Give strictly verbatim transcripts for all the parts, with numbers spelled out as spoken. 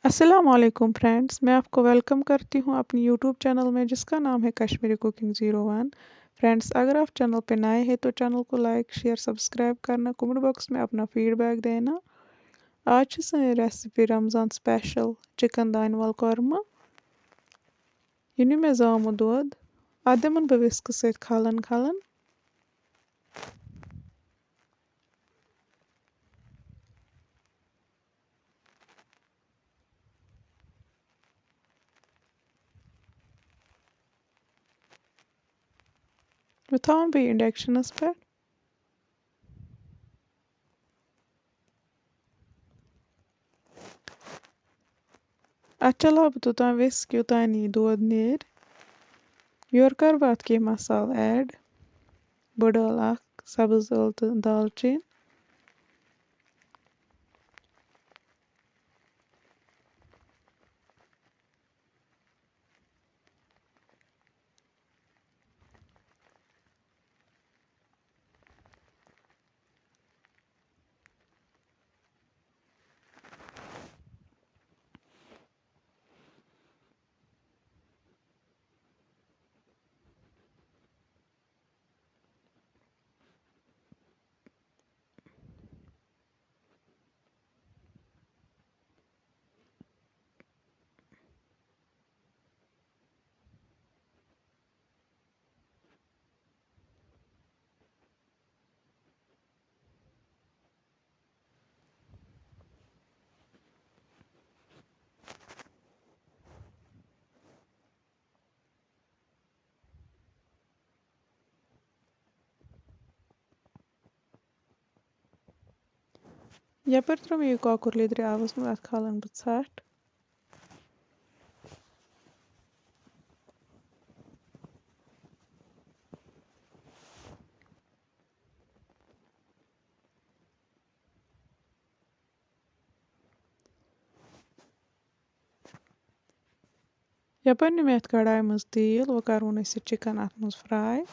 السلام علیکم فرینڈز، میں آپ کو ویلکم کرتی ہوں اپنی یوٹیوب چینل میں، جس کا نام ہے کشمیری کوکنگ زیرو ون۔ فرینڈز، اگر آپ چینل پہ نئے ہیں تو چینل کو لائک، شیئر، سبسکرائب کرنا، کمنٹ باکس میں اپنا فیڈ بیک دینا۔ آز چھِ سٲنۍ ریسپی رمضان سپیشل چکن دانہِ ول کۄرمہٕ۔ یہِ نیوٗ مےٚ زامُت دۄد، اَتھ دِمَن بہٕ وِسکہٕ سۭتۍ کھلَن کھلَن۔ وۄنۍ تھاوَن بہٕ یہِ اِنڈَکشَنَس پٮ۪ٹھ۔ اَتھ چلاو بہٕ توٚتام وِسک، یوٚتام یہِ دۄد نیرِ۔ یورٕ کَرٕ بہٕ اَتھ کینٛہہ مصالہٕ ایڈ۔ بٔڑ ٲل اَکھ، سَبٕز ٲل تہٕ دالچیٖن۔ یپٲرۍ ترٛوو مےٚ یہِ کۄکُر لیٚدرِ آبَس منٛز، اَتھ کھالَن بہٕ ژھَٹھ۔ یپٲرۍ نیوٗ مےٚ یَتھ کڑایہِ منٛز تیٖل، وۄنۍ کَرون أسۍ یہِ چِکن اَتھ منٛز fry۔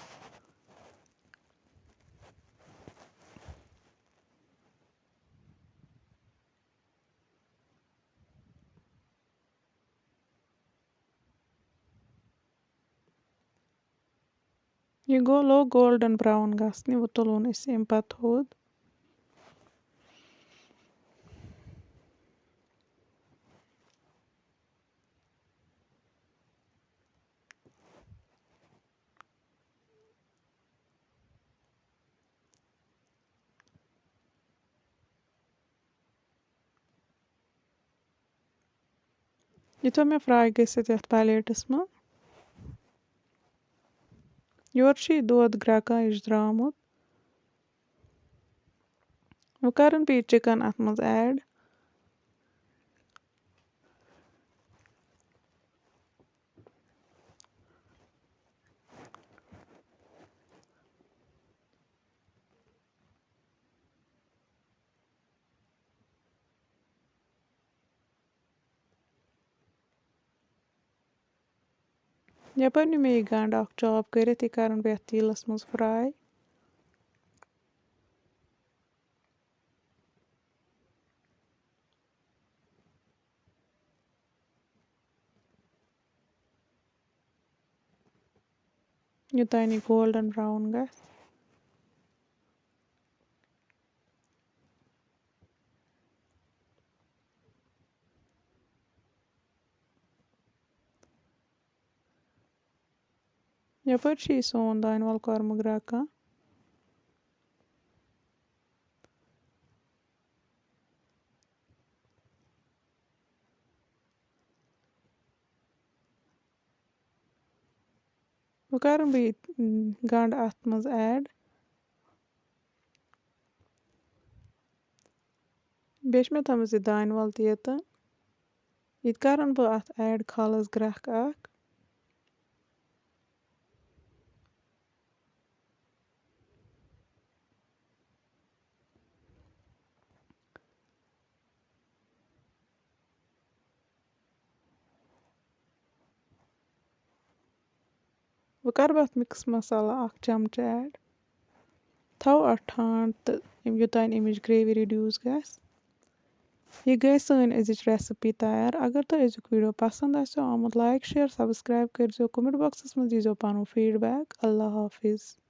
یہِ گوٚو، لوٚگ golden brown گژھنہِ، وۄنۍ تُلون أسۍ اَمہِ پَتہٕ تھوٚد۔ یہِ تھوٚو مےٚ fry گٔژھِتھ یَتھ پلیٹَس منٛز۔ یورٕ چھُ یہِ دۄد گرٛٮ۪کان، یہِ چھُ درٛامُت۔ وۄنۍ کَرَن بہٕ یہِ چِکَن اَتھ منٛز add۔ یپٲرۍ نیوٗ مےٚ یہِ گنٛڈٕ اکھ chop کٔرِتھ، یہِ کرن بہٕ یتھ تیٖلس منٛز fry۔ یوٚتام یہِ golden brown گژھِ۔ یپٲرۍ چھُ یہِ سون دانہِ وَل کۄرمہٕ گرٛٮ۪کان۔ وۄنۍ کَرَن بہٕ یہِ، م، گَنٛڈٕ اَتھ منٛز add۔ بیٚیہِ چھِ مےٚ تھٲومٕژ یہِ دانہِ وَل تہِ ییٚتٮ۪ن۔ یہِ تہِ کَرَن بہٕ اَتھ add کھالَس گرٛٮ۪کھ اَکھ۔ وۄنۍ کَرٕ بہٕ اَتھ mix مصالہ اَکھ چمچہٕ add۔ تھاوٕ اَتھ ٹھانٛڈ تہٕ یِم، یوٚتام اَمِچ gravy reduce گژھِ۔ یہِ گٔے سٲنۍ أزِچ recipe تیار۔ اگر تۄہہِ أزیُک video پسنٛد آسیو آمُت، like، share، subscribe کٔرۍزیو، comment boxس منٛز دیٖزیو پنُن feedback۔ اللہ حافظ۔